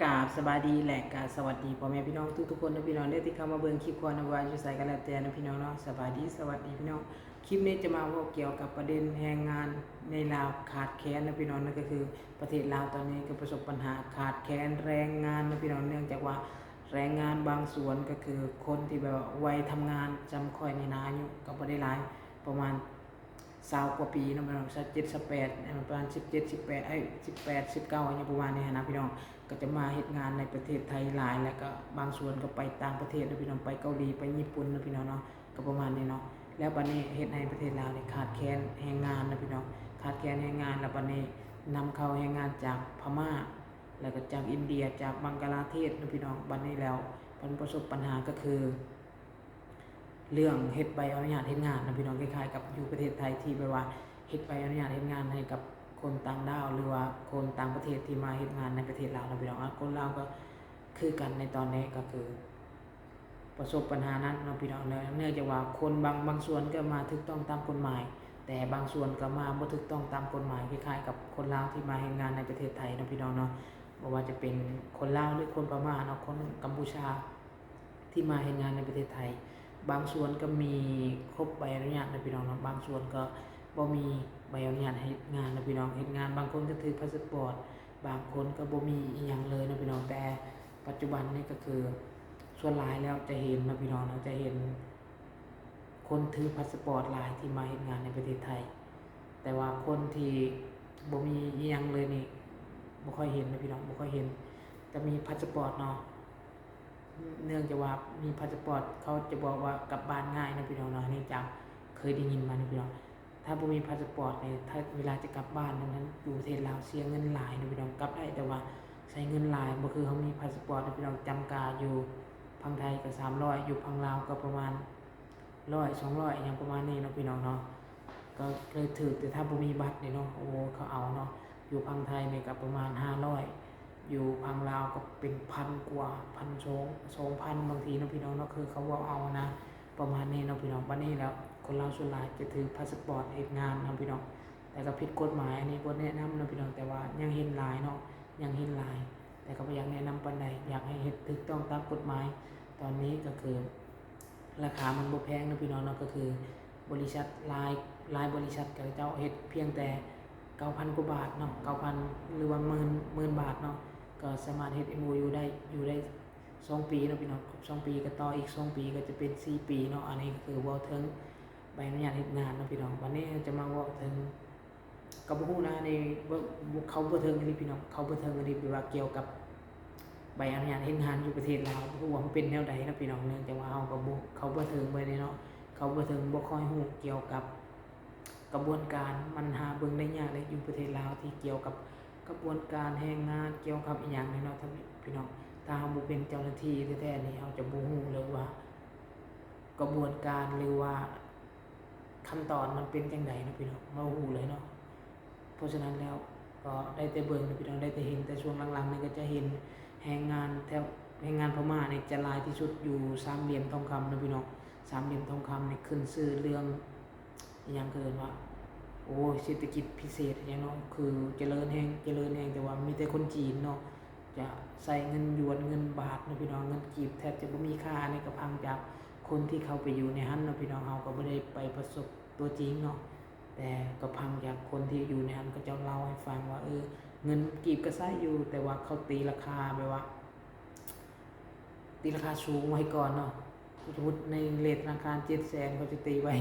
ກາບສະບາຍດີ ແລະ ກະສະຫວັດດີພໍ່ແມ່ພີ່ນ້ອງທຸກໆຄົນເນາະພີ່ນ້ອງເດີ ທີ່ເຂົ້າມາເບິ່ງຄລິບຂອງນ້ອງວ່າຢູ່ໃສກໍແລ້ວແຕ່ເນາະພີ່ນ້ອງເນາະ. ສະບາຍດີ ສະຫວັດດີພີ່ນ້ອງ. ຄລິບນີ້ຈະມາເວົ້າກ່ຽວກັບປະເດັນແຮງງານໃນລາວຂາດແຄນເນາະພີ່ນ້ອງເນາະ. ກໍຄືປະເທດລາວຕອນນີ້ກໍປະສົບບັນຫາຂາດແຄນແຮງງານເນາະພີ່ນ້ອງ ເນື່ອງຈາກວ່າແຮງງານບາງສ່ວນ ກໍຄືຄົນທີ່ແບບວ່າໄວທຳງານ ສ່ຳຂ້ອຍນີ້ນະ ອາຍຸກໍບໍ່ໄດ້ຫຼາຍ ປະມານ ຊາວກວ່າປີເນາະພີ່ນ້ອງ ຊາວເຈັດ ຊາວແປດ ປະມານສິບເຈັດ ສິບແປດ ເອີຍ ສິບແປດ ສິບເກົ້າ ຫຍັງປະມານນີ້ຫັ້ນນະພີ່ນ້ອງ ກໍຈະມາເຮັດງານໃນປະເທດໄທຫຼາຍ ແລ້ວກໍບາງສ່ວນກໍໄປຕ່າງປະເທດເນາະພີ່ນ້ອງ ໄປເກົາຫຼີ ໄປຍີ່ປຸ່ນເນາະພີ່ນ້ອງເນາະ ກໍປະມານນີ້ເນາະ. ແລ້ວບັດນີ້ເຮັດໃຫ້ປະເທດລາວນີ້ຂາດແຄນແຮງງານເນາະພີ່ນ້ອງ ຂາດແຄນແຮງງານ ແລ້ວບັດນີ້ນຳເຂົ້າແຮງງານຈາກພະມ້າ ແລ້ວກໍຈາກອິນເດຍ ຈາກບັງກະລາເທດເນາະພີ່ນ້ອງ. ບັດນີ້ແລ້ວມັນປະສົບບັນຫາກໍຄື ເລື່ອງເຮັດໃບອະນຸຍາດເຮັດງານນະພີ່ນ້ອງ ຄ້າຍໆກັບຢູ່ປະເທດໄທທີ່ແບບວ່າເຮັດໃບອະນຸຍາດເຮັດງານໃຫ້ກັບຄົນຕ່າງດ້າວ ຫຼືວ່າຄົນຕ່າງປະເທດທີ່ມາເຮັດງານໃນປະເທດລາວນະພີ່ນ້ອງ. ອາ ຄົນລາວກໍຄືກັນໃນຕອນນີ້ ກໍຄືປະສົບບັນຫານັ້ນເນາະພີ່ນ້ອງເນາະ ເນື່ອງຈາກວ່າຄົນບາງ ບາງສ່ວນກໍມາຖືກຕ້ອງຕາມກົດໝາຍ ແຕ່ບາງສ່ວນກໍມາບໍ່ຖືກຕ້ອງຕາມກົດໝາຍ ຄ້າຍໆກັບຄົນລາວທີ່ມາເຮັດງານໃນປະເທດໄທເນາະພີ່ນ້ອງເນາະ ບໍ່ວ່າຈະເປັນຄົນລາວ ຫຼືຄົນພະມ້າເນາະ ຄົນກຳປູຊາ ທີ່ມາເຮັດງານໃນປະເທດໄທ ບາງສ່ວນກໍມີຄົບໃບອະນຸຍາດນະພີ່ນ້ອງເນາະ ບາງສ່ວນກໍບໍ່ມີໃບອະນຸຍາດເຮັດງານນະພີ່ນ້ອງ ເຮັດງານ ບາງຄົນກໍຖືພາສປອດ ບາງຄົນກໍບໍ່ມີອີ່ຫຍັງເລີຍນະພີ່ນ້ອງ. ແຕ່ປັດຈຸບັນນີ້ກໍຄືສ່ວນຫຼາຍແລ້ວຈະເຫັນນະພີ່ນ້ອງເນາະ ຈະເຫັນຄົນຖືພາສປອດຫຼາຍທີ່ມາເຮັດງານໃນປະເທດໄທ ແຕ່ວ່າຄົນທີ່ບໍ່ມີອີ່ຫຍັງເລີຍນີ້ ບໍ່ຄ່ອຍເຫັນນະພີ່ນ້ອງ ບໍ່ຄ່ອຍເຫັນ ແຕ່ມີພາສປອດເນາະ. ເນື່ອງຈາກວ່າມີພາສປອດ ເຂົາຈະບອກວ່າກັບບ້ານງ່າຍເນາະພີ່ນ້ອງເນາະ ອັນນີ້ຈາກເຄີຍໄດ້ຍິນມາເນາະພີ່ນ້ອງ. ຖ້າບໍ່ມີພາສປອດນີ້ ຖ້າເວລາຈະກັບບ້ານນັ້ນ ຢູ່ປະເທດລາວເສຍເງິນຫຼາຍເນາະພີ່ນ້ອງ ກັບໄດ້ ແຕ່ວ່າໃຊ້ເງິນຫຼາຍ ບໍ່ຄືເຮົາມີພາສປອດເນາະພີ່ນ້ອງ. ຈຳກາຢູ່ຝັ່ງໄທກໍສາມຮ້ອຍ ຢູ່ຝັ່ງລາວກໍປະມານ ຮ້ອຍ ສອງຮ້ອຍ ຫຍັງປະມານນີ້ເນາະພີ່ນ້ອງເນາະ ກໍເລີຍຖືກ. ແຕ່ຖ້າບໍ່ມີບັດນີ້ເນາະ ໂອ້ ເຂົາເອົາເນາະ ຢູ່ຝັ່ງໄທນີ້ກໍປະມານຫ້າຮ້ອຍ ຢູ່ຝັ່ງລາວກໍເປັນພັນກວ່າ ພັນສອງ ສອງພັນ ບາງທີເນາະພີ່ນ້ອງເນາະ ຄືເຂົາເວົ້າເອົານະ ປະມານນີ້ເນາະພີ່ນ້ອງ. ບັດນີ້ແລ້ວຄົນລາວສ່ວນຫຼາຍຈະຖືພາສປອດເຮັດງານເນາະພີ່ນ້ອງ ແຕ່ກໍຜິດກົດໝາຍ ອັນນີ້ບໍ່ແນະນຳເນາະພີ່ນ້ອງ ແຕ່ວ່າຍັງເຫັນຫຼາຍເນາະ ຍັງເຫັນຫຼາຍ ແຕ່ກໍບໍ່ຢາກແນະນຳປານໃດ ຢາກໃຫ້ເຮັດຖືກຕ້ອງຕາມກົດໝາຍ. ຕອນນີ້ກໍຄື ລາຄາມັນບໍ່ແພງເນາະພີ່ນ້ອງເນາະ ກໍຄືບໍລິສັດຫຼາຍ ຫຼາຍບໍລິສັດ ເຂົາເຈົ້າເຮັດພຽງແຕ່ເກົ້າພັນກວ່າບາດເນາະ ເກົ້າພັນ ຫຼືວ່າໝື່ນ ໝື່ນບາດເນາະ ກໍສາມາດເຮັດເອັມໂອຢູໄດ້ ຢູ່ໄດ້ສອງປີເນາະພີ່ນ້ອງ. ຄົບສອງປີກໍຕໍ່ອີກສອງປີ ກໍຈະເປັນສີ່ປີເນາະ. ອັນນີ້ກໍຄືເວົ້າເຖິງໃບອະນຸຍາດເຮັດງານເນາະພີ່ນ້ອງ. ບັດນີ້ເຮົາຈະມາເວົ້າເຖິງ ກໍບໍ່ຮູ້ນະ ອັນນີ້ ເຂົ້າບໍ່ເຖິງອີ່ຫຼີພີ່ນ້ອງ ເຂົ້າບໍ່ເຖິງອີ່ຫຼີ ແບບວ່າກ່ຽວກັບໃບອະນຸຍາດເຮັດງານຢູ່ປະເທດລາວ ບໍ່ຮູ້ວ່າມັນເປັນແນວໃດເນາະພີ່ນ້ອງ. ເນື່ອງຈາກວ່າເຮົາກໍບໍ່ ເຂົ້າບໍ່ເຖິງປານໃດເນາະ ເຂົ້າບໍ່ເຖິງ ບໍ່ຄ່ອຍຮູ້ກ່ຽວກັບກະບວນການ ມັນຫາເບິ່ງໄດ້ຍາກເດ້ ຢູ່ປະເທດລາວ ທີ່ກ່ຽວກັບກະບວນການແຮງງານ ກ່ຽວກັບອີ່ຫຍັງນີ້ເນາະ ທ່ານພີ່ນ້ອງ. ຖ້າເຮົາບໍ່ເປັນເຈົ້າໜ້າທີ່ແທ້ໆນີ້ ເຮົາຈະບໍ່ຮູ້ເລີຍວ່າ ກະບວນການ ຫຼືວ່າຂັ້ນຕອນມັນເປັນຈັ່ງໃດເນາະພີ່ນ້ອງ ບໍ່ຮູ້ເລີຍເນາະ. ເພາະສະນັ້ນແລ້ວກໍໄດ້ແຕ່ເບິ່ງເນາະພີ່ນ້ອງ ໄດ້ແຕ່ເຫັນ. ແຕ່ຊ່ວງຫຼັງໆນີ້ກໍຈະເຫັນແຮງງານແຖວ ແຮງງານພະມ້ານີ້ຈະຫຼາຍທີ່ສຸດຢູ່ສາມຫຼ່ຽມທອງຄຳເນາະພີ່ນ້ອງ. ສາມຫຼ່ຽມທອງຄຳນີ້ຂຶ້ນຊື່ເລື່ອງ ອີ່ຫຍັງເຂົາເອີ້ນວ່າ ໂອ້ຍ ເສດຖະກິດພິເສດອີ່ຫຍັງເນາະ ຄືຈະເລີນແຮງ ຈະເລີນແຮງ ແຕ່ວ່າມີແຕ່ຄົນຈີນເນາະ ຈະໃຊ້ເງິນຢວນ ເງິນບາດເນາະພີ່ນ້ອງ ເງິນກີບແທບຈະບໍ່ມີຄ່າ. ອັນນີ້ກໍຟັງຈາກຄົນທີ່ເຂົາໄປຢູ່ໃນຫັ້ນເນາະພີ່ນ້ອງ ເຮົາກໍບໍ່ໄດ້ໄປປະສົບຕົວຈິງເນາະ ແຕ່ກໍຟັງຈາກຄົນທີ່ຢູ່ໃນຫັ້ນ ເຂົາເຈົ້າເລົ່າໃຫ້ຟັງວ່າ ເອີ ເງິນກີບກໍໃຊ້ຢູ່ ແຕ່ວ່າເຂົາຕີລາຄາແບບວ່າ ຕີລາຄາສູງໄວ້ກ່ອນເນາະ. ສົມມຸດໃນເລດທະນາຄານເຈັດແສນ ເຂົາຈະຕີໄວ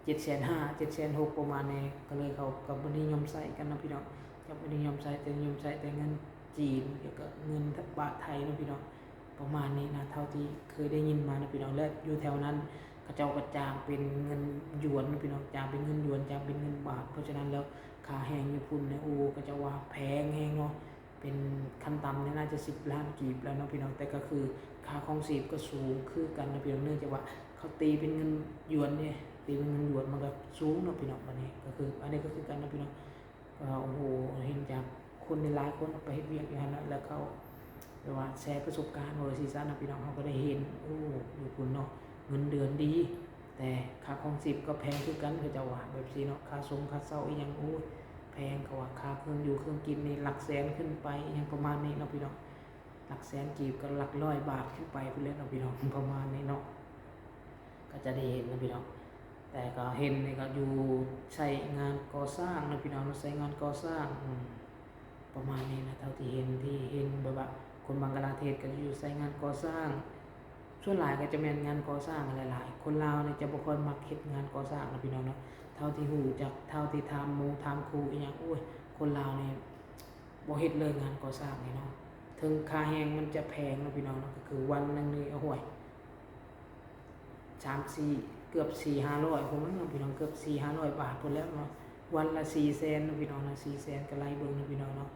້ເຈັດແສນຫ້າ ເຈັດແສນຫົກ ປະມານນີ້ ກໍເລີຍເຂົາກໍບໍ່ນິຍົມໃຊ້ກັນເນາະພີ່ນ້ອງ ຈະບໍ່ນິຍົມໃຊ້ ຈະນິຍົມໃຊ້ແຕ່ເງິນຈີນ ແລ້ວກໍເງິນບາດໄທເນາະພີ່ນ້ອງ ປະມານນີ້ນະ ເທົ່າທີ່ເຄີຍໄດ້ຍິນມາເນາະພີ່ນ້ອງ. ແລະຢູ່ແຖວນັ້ນເຂົາເຈົ້າກໍຈ້າງເປັນເງິນຢວນເນາະພີ່ນ້ອງ ຈ້າງເປັນເງິນຢວນ ຈ້າງເປັນເງິນບາດ. ເພາະສະນັ້ນແລ້ວຄ່າແຮງຢູ່ພຸ້ນນີ້ ໂອ້ ເຂົາເຈົ້າວ່າແພງແຮງເນາະ ເປັນຂັ້ນຕ່ຳນີ້ໜ້າຈະສິບລ້ານກີບແລ້ວເນາະພີ່ນ້ອງ. ແຕ່ກໍຄືຄ່າຄອງຊີບກໍສູງຄືກັນເນາະພີ່ນ້ອງ ເນື່ອງຈາກວ່າເຂົາຕີເປັນເງິນຢວນເດ້ ຕີເປັນເງິນຢວນມັນກໍສູງເນາະພີ່ນ້ອງ. ບັດນີ້ກໍຄື ອັນນີ້ກໍຄືກັນເນາະພີ່ນ້ອງ ກໍ ໂອ້ໂຫ ເຫັນຈາກຄົນຫຼາຍໆຄົນໄປເຮັດວຽກຢູ່ຫັ້ນນະ ແລ້ວເຂົາແບບວ່າແຊປະສົບການ ເວົ້າຊີ້ຊະເນາະພີ່ນ້ອງ ເຮົາກໍໄດ້ເຫັນ ໂອ້ ຢູ່ພຸ້ນເນາະ ເງິນເດືອນດີ ແຕ່ຄ່າຄອງຊີບກໍແພງຄືກັນ ເຂົາເຈົ້າວ່າແບບຊີ້ເນາະ. ຄ່າຊົງຄ່າເຊົ່າອີ່ຫຍັງ ໂອ້ຍ ແພງ ເຂົາວ່າຄ່າເຄື່ອງຢູ່ເຄື່ອງກິນນີ້ຫຼັກແສນຂຶ້ນໄປ ອີ່ຫຍັງປະມານນີ້ເນາະພີ່ນ້ອງ. ຫຼັກແສນກີບ ກໍຫຼັກຮ້ອຍບາດຂຶ້ນໄປພຸ້ນແຫຼະເນາະພີ່ນ້ອງ ປະມານນີ້ເນາະ ກໍຈະໄດ້ເຫັນເນາະພີ່ນ້ອງ. ແຕ່ກໍເຫັນນີ້ກໍຢູ່ໃຊ້ງານກໍ່ສ້າງເນາະພີ່ນ້ອງເນາະ ໃຊ້ງານກໍ່ສ້າງ ອືມ ປະມານນີ້ນະ ເທົ່າທີ່ເຫັນ ທີ່ເຫັນແບບວ່າຄົນບັງກະລາເທດກໍຢູ່ໃຊ້ງານກໍ່ສ້າງ ສ່ວນຫຼາຍກໍຈະແມ່ນງານກໍ່ສ້າງຫຼາຍໆ. ຄົນລາວນີ້ຈະບໍ່ຄ່ອຍມັກເຮັດງານກໍ່ສ້າງນະພີ່ນ້ອງເນາະ ເທົ່າທີ່ຮູ້ຈັກ ເທົ່າທີ່ຖາມໝູ່ຖາມຄູ່ອີ່ຫຍັງ ໂອ້ຍ ຄົນລາວນີ້ບໍ່ເຮັດເລີຍງານກໍ່ສ້າງນີ້ເນາະ ເຖິງຄ່າແຮງມັນຈະແພງນະພີ່ນ້ອງເນາະ ກໍຄືວັນໜຶ່ງນີ້ ໂອ້ຍ ສາມສີ່ ເກືອບສີ່ຫ້າຮ້ອຍພຸ້ນເນາະພີ່ນ້ອງ ເກືອບສີ່ຫ້າຮ້ອຍບາດພຸ້ນແຫຼະເນາະ ວັນລະສີ່ແສນເນາະພີ່ນ້ອງເນາະ ສີ່ແສນກໍໄລ່ເບິ່ງເນາະພີ່ນ້ອງເນາະ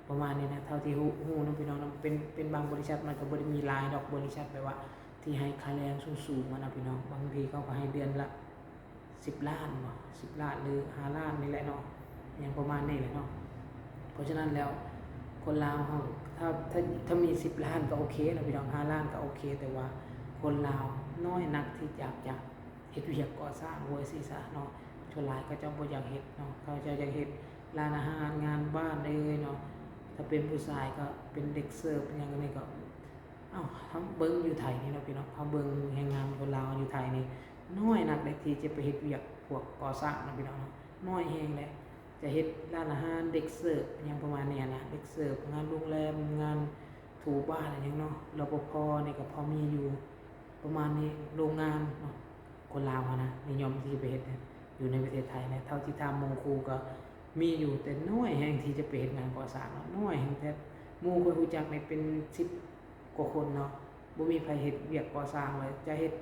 ປະມານນີ້ນະ ເທົ່າທີ່ຮູ້ ຮູ້ເນາະພີ່ນ້ອງເນາະ ເປັນ ເປັນບາງບໍລິສັດ ມັນກໍບໍ່ໄດ້ມີຫຼາຍດອກ ບໍລິສັດແບບວ່າທີ່ໃຫ້ຄ່າແຮງສູງໆ ຫັ້ນນະພີ່ນ້ອງ ບາງທີເຂົາກໍໃຫ້ເດືອນລະສິບລ້ານບໍ ສິບລ້ານ ຫຼື ຫ້າລ້ານນີ້ແຫຼະເນາະ ຫຍັງປະມານນີ້ແຫຼະເນາະ. ເພາະສະນັ້ນແລ້ວ ຄົນລາວເຮົາ ຖ້າ ຖ້າ ຖ້າມີສິບລ້ານກໍໂອເຄເນາະພີ່ນ້ອງ ຫ້າລ້ານກໍໂອເຄ ແຕ່ວ່າຄົນລາວນ້ອຍນັກທີ່ຢາກຈະເຮັດວຽກກໍ່ສ້າງ ວ່າຊີ້ຊະເນາະ ສ່ວນຫຼາຍເຂົາເຈົ້າບໍ່ຢາກເຮັດເນາະ ເຂົາເຈົ້າຢາກເຮັດຮ້ານອາຫານ ງານບ້ານເອີຍເນາະ ຖ້າເປັນຜູ້ຊາຍກໍເປັນເດັກເສີບ ຫຍັງອັນນີ້ກໍ ເອົ້າ ເຮົາເບິ່ງຢູ່ໄທນີ້ເນາະພີ່ນ້ອງ ເຮົາເບິ່ງແຮງງານຄົນລາວຢູ່ໄທນີ້ ນ້ອຍນັກເດ້ທີ່ຈະໄປເຮັດວຽກພວກກໍ່ສ້າງເນາະພີ່ນ້ອງເນາະ ນ້ອຍແຮງເດ້ ຈະເຮັດຮ້ານອາຫານ ເດັກເສີບ ຫຍັງປະມານນີ້ຫັ້ນນະ ເດັກເສີບ ງານໂຮງແຮມ ງານຖູບ້ານ ອີ່ຫຍັງເນາະ ລປພ ນີ້ກໍພໍມີຢູ່ ປະມານນີ້ ໂຮງງານເນາະ ຄົນລາວຫັ້ນນະ ນິຍົມທີ່ຈະໄປເຮັດຢູ່ໃນປະເທດໄທນະ ເທົ່າທີ່ຖາມໝູ່ຄູ່ກໍມີຢູ່ ແຕ່ນ້ອຍແຮງທີ່ຈະໄປເຮັດງານກໍ່ສ້າງເນາະ ນ້ອຍແຮງແທ້ ໝູ່ຂ້ອຍຮູ້ຈັກນີ້ເປັນສິບກວ່າຄົນເນາະ ບໍ່ມີໃຜເຮັດວຽກກໍ່ສ້າງເລີຍ ຈະເຮັດ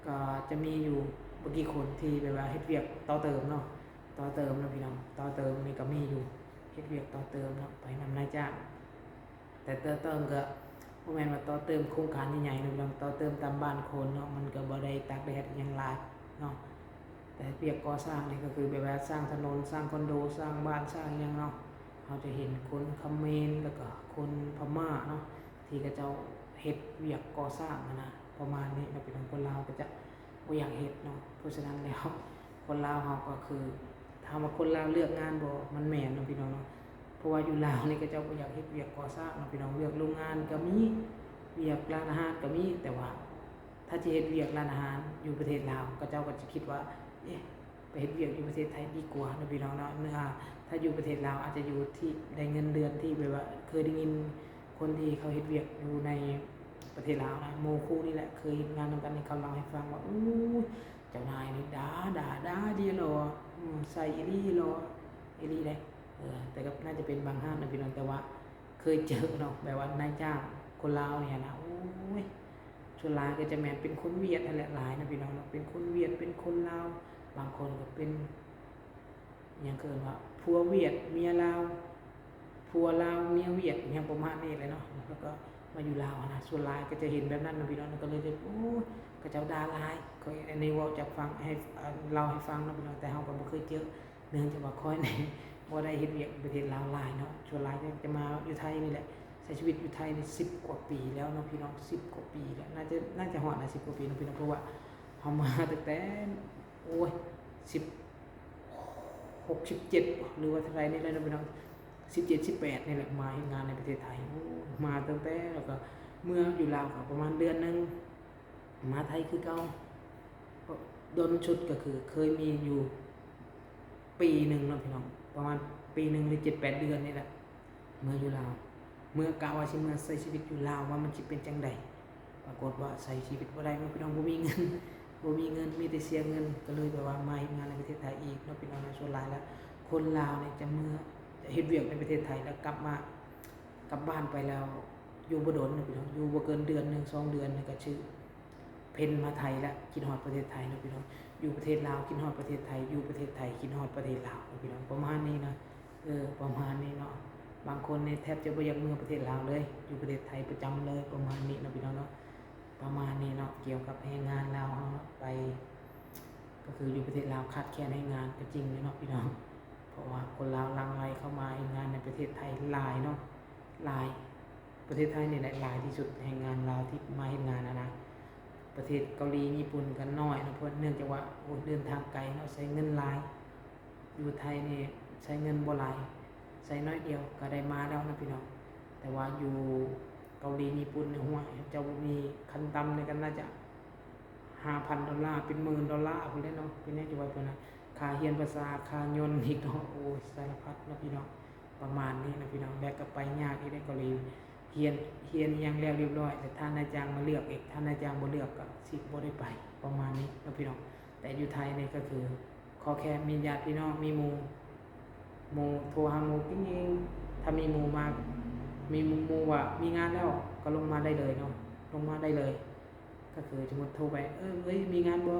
ກໍຈະມີຢູ່ບໍ່ກີ່ຄົນທີ່ແບບວ່າເຮັດວຽກຕໍ່ເຕີມເນາະ ຕໍ່ເຕີມເນາະພີ່ນ້ອງ ຕໍ່ເຕີມນີ້ກໍມີຢູ່ ເຮັດວຽກຕໍ່ເຕີມເນາະ ໄປນຳນາຍຈ້າງ ແຕ່ຕໍ່ເຕີມກໍບໍ່ແມ່ນວ່າຕໍ່ເຕີມໂຄງການໃຫຍ່ໆເນາະ ຕ້ອງຕໍ່ເຕີມຕາມບ້ານຄົນເນາະ ມັນກໍບໍ່ໄດ້ຕາກແດດຫຍັງຫຼາຍເນາະ ແຕ່ວຽກກໍ່ສ້າງນີ້ກໍຄືແບບວ່າສ້າງຖະໜົນ ສ້າງຄອນໂດ ສ້າງບ້ານ ສ້າງຫຍັງເນາະ ເຮົາຈະເຫັນຄົນຂະເໝນ ແລ້ວກໍຄົນພະມ້າເນາະ ທີ່ເຂົາເຈົ້າເຮັດວຽກກໍ່ສ້າງຫັ້ນນະ ປະມານນີ້ເນາະ ເປັນຄົນລາວກໍຈະ ບໍ່ຢາກເຮັດເນາະ ເພາະສະນັ້ນແລ້ວ ຄົນລາວເຮົາກໍຄື ຖາມວ່າຄົນລາວເລືອກງານບໍ່ ມັນແມ່ນເນາະພີ່ນ້ອງເນາະ ເພາະວ່າຢູ່ລາວນີ້ເຂົາເຈົ້າບໍ່ຢາກເຮັດວຽກກໍ່ສ້າງເນາະພີ່ນ້ອງ ວຽກໂຮງງານກໍມີ ວຽກຮ້ານອາຫານກໍມີ ແຕ່ວ່າຖ້າຈະເຮັດວຽກຮ້ານອາຫານຢູ່ປະເທດລາວ ເຂົາເຈົ້າກໍຈະຄິດວ່າ ເອະ ໄປເຮັດວຽກຢູ່ປະເທດໄທດີກວ່າເນາະພີ່ນ້ອງເນາະ ເພາະວ່າຖ້າຢູ່ປະເທດລາວອາດຈະຢູ່ທີ່ ໄດ້ເງິນເດືອນທີ່ແບບວ່າ ເຄີຍໄດ້ຍິນຄົນທີ່ເຂົາເຮັດວຽກຢູ່ໃນປະເທດລາວນະ ໝູ່ຄູ່ນີ້ແຫຼະ ເຄີຍເຮັດງານນຳກັນ ເຂົາເລົ່າໃຫ້ຟັງວ່າ ໂອ້ຍ ເຈົ້ານາຍນີ້ດ່າ ດ່າ ດ່າດີຫຼໍ່ ອືມ ໃສ່ອີ່ຫຼີຫຼໍ່ ອີ່ຫຼີເດ້ ເອີ ແຕ່ກໍໜ້າຈະເປັນບາງຮ້ານນະພີ່ນ້ອງ ແຕ່ວ່າເຄີຍເຈີເນາະ ແບບວ່ານາຍຈ້າງຄົນລາວນີ້ນະ ໂອ້ຍ ສ່ວນຫຼາຍກໍຈະແມ່ນເປັນຄົນຫວຽດຫັ້ນແຫຼະ ຫຼາຍນະພີ່ນ້ອງເນາະ ເປັນຄົນຫວຽດ ເປັນຄົນລາວ ບາງຄົນກໍເປັນ ຫຍັງເອີ້ນວ່າ ຜົວຫວຽດເມຍລາວ ຜົວລາວເມຍຫວຽດ ຫຍັງປະມານນີ້ແຫຼະເນາະ ແລ້ວກໍມາຢູ່ລາວຫັ້ນນະ ສ່ວນຫຼາຍກໍຈະເຫັນແບບນັ້ນນະພີ່ນ້ອງ ກໍເລີຍຈະ ໂອ້ຍ ເຂົາເຈົ້າດ່າຫຼາຍ ຂ້ອຍ ອັນນີ້ເວົ້າຈາກຟັງ ໃຫ້ ເລົ່າໃຫ້ຟັງເນາະພີ່ນ້ອງ ແຕ່ເຮົາກໍບໍ່ເຄີຍເຈີ ເນື່ອງຈາກວ່າຂ້ອຍນີ້ບໍ່ໄດ້ເຮັດວຽກຢູ່ປະເທດລາວຫຼາຍເນາະ ສ່ວນຫຼາຍຈະ ຈະມາຢູ່ໄທນີ້ແຫຼະ ໃຊ້ຊີວິດຢູ່ໄທນີ້ສິບກວ່າປີແລ້ວເນາະພີ່ນ້ອງ ສິບກວ່າປີແລ້ວ ໜ້າຈະ ໜ້າຈະຮອດນະ ສິບກວ່າປີເນາະພີ່ນ້ອງ ເພາະວ່າເຮົາມາຕັ້ງແຕ່ ໂອ້ຍ ສິບ ຫົກ ສິບເຈັດ ຫຼືວ່າເທົ່າໃດນີ້ແຫຼະເນາະພີ່ນ້ອງ ສິບເຈັດ ສິບແປດນີ້ແຫຼະ ມາເຮັດງານໃນປະເທດໄທ ໂອ້ ມາຕັ້ງແຕ່ ແລ້ວກໍເມືອຢູ່ລາວກໍປະມານເດືອນໜຶ່ງ ມາໄທຄືເກົ່າ ດົນສຸດກໍຄືເຄີຍມີຢູ່ປີໜຶ່ງເນາະພີ່ນ້ອງ ປະມານປີໜຶ່ງ ຫຼື ເຈັດແປດເດືອນນີ້ແຫຼະ ເມືອຢູ່ລາວ ເມືອກະວ່າຊິເມືອໃຊ້ຊີວິດຢູ່ລາວວ່າມັນຊິເປັນຈັ່ງໃດ ປາກົດວ່າໃຊ້ຊີວິດບໍ່ໄດ້ເນາະພີ່ນ້ອງ ບໍ່ມີເງິນ ບໍ່ມີເງິນ ມີແຕ່ເສຍເງິນ ກໍເລີຍແບບວ່າມາເຮັດງານໃນປະເທດໄທອີກເນາະພີ່ນ້ອງເນາະ ສ່ວນຫຼາຍແລ້ວຄົນລາວນີ້ຈະເມືອ ຈະເຮັດວຽກໃນປະເທດໄທ ແລ້ວກັບມາ ກັບບ້ານໄປແລ້ວຢູ່ບໍ່ດົນເນາະພີ່ນ້ອງ ຢູ່ບໍ່ເກີນເດືອນໜຶ່ງ ສອງເດືອນນີ້ກໍຊິເພັນມາໄທລະ ຄິດຮອດປະເທດໄທເນາະພີ່ນ້ອງ ຢູ່ປະເທດລາວຄິດຮອດປະເທດໄທ ຢູ່ປະເທດໄທຄິດຮອດປະເທດລາວເນາະພີ່ນ້ອງ ປະມານນີ້ນະ ເອີ ປະມານນີ້ເນາະ ບາງຄົນນີ້ແທບຈະບໍ່ຢາກເມືອປະເທດລາວເລີຍ ຢູ່ປະເທດໄທປະຈຳເລີຍ ປະມານນີ້ເນາະພີ່ນ້ອງເນາະ ປະມານນີ້ເນາະ ກ່ຽວກັບແຮງງານລາວເຮົາເນາະ ໄປ ກໍຄືຢູ່ປະເທດລາວຂາດແຄນແຮງງານກໍຈິງເນາະພີ່ນ້ອງ ເພາະວ່າຄົນລາວຫຼັ່ງໄຫຼເຂົ້າມາເຮັດງານໃນປະເທດໄທຫຼາຍເນາະ ຫຼາຍ ປະເທດໄທນີ້ແຫຼະຫຼາຍທີ່ສຸດ ແຮງງານລາວທີ່ມາເຮັດງານຫັ້ນນະ ປະເທດເກົາຫຼີ ຍີ່ປຸ່ນກໍໜ້ອຍເນາະ ເພາະເນື່ອງຈາກວ່າ ໂອ້ ເດີນທາງໄກເນາະ ໃຊ້ເງິນຫຼາຍ ຢູ່ໄທນີ້ໃຊ້ເງິນບໍ່ຫຼາຍ ໃຊ້ໜ້ອຍດຽວກໍໄດ້ມາແລ້ວເນາະພີ່ນ້ອງ แต่ว่าอยู่เกาหลี ญี่ปุ่นเนี่ย โอ้ย เจ้ามีขั้นต่ำนี่ก็น่าจะห้าพันดอลลาร์ เป็นหมื่นดอลลาร์พุ้นแหละเนาะ เป็นหยังจะว่าปานนั้น ค่าเรียนภาษา ค่ายนต์อีกเนาะ โอ้ย สารพัดเนาะพี่น้อง ประมาณนี้เนาะพี่น้อง และก็ไปยากอีกเด้เกาหลี เรียน เรียนอิหยังแล้วเรียบร้อย แต่ถ้านายจ้างมาเลือกอีก ถ้านายจ้างบ่เลือกก็สิบ่ได้ไป ประมาณนี้เนาะพี่น้อง แต่อยู่ไทยนี่ก็คือ ขอแค่มีญาติพี่น้อง มีหมู่ หมู่ โทรหาหมู่ จริงๆ ถ้ามีหมู่มา มีหมู่ว่ามีงานแล้ว ก็ลงมาได้เลยเนาะ ลงมาได้เลย ก็คือสมมุติโทรไป "เออ เอ้ย มีงานบ่?"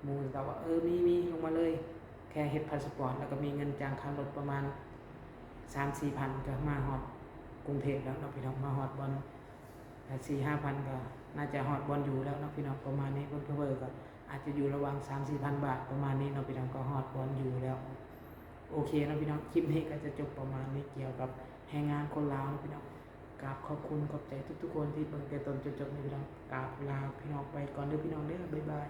หมู่ก็ตอบว่า "เออ มี มี ลงมาเลย" แค่เฮ็ดพาสปอร์ต แล้วก็มีเงินจ่างค่ารถประมาณสามสี่พัน ก็มาฮอดกรุงเทพฯแล้วเนาะพี่น้อง มาฮอดบ่อน ถ้าสี่ห้าพัน ก็น่าจะฮอดบ่อนอยู่แล้วเนาะพี่น้อง ประมาณนี้ เผลอๆ ก็อาจจะอยู่ระหว่างสามสี่พันบาท ประมาณนี้เนาะพี่น้อง ก็ฮอดบ่อนอยู่แล้ว โอเคเนาะพี่น้อง คลิปนี้ก็จะจบประมาณนี้ เกี่ยวกับแรงงานคนลาวเนาะพี่น้อง กราบขอบคุณขอบใจทุกๆ คนที่เบิ่งแต่ต้นจนจบเนาะพี่น้อง กราบลาพี่น้องไปก่อนเด้อพี่น้องเด้อ บ๊ายบาย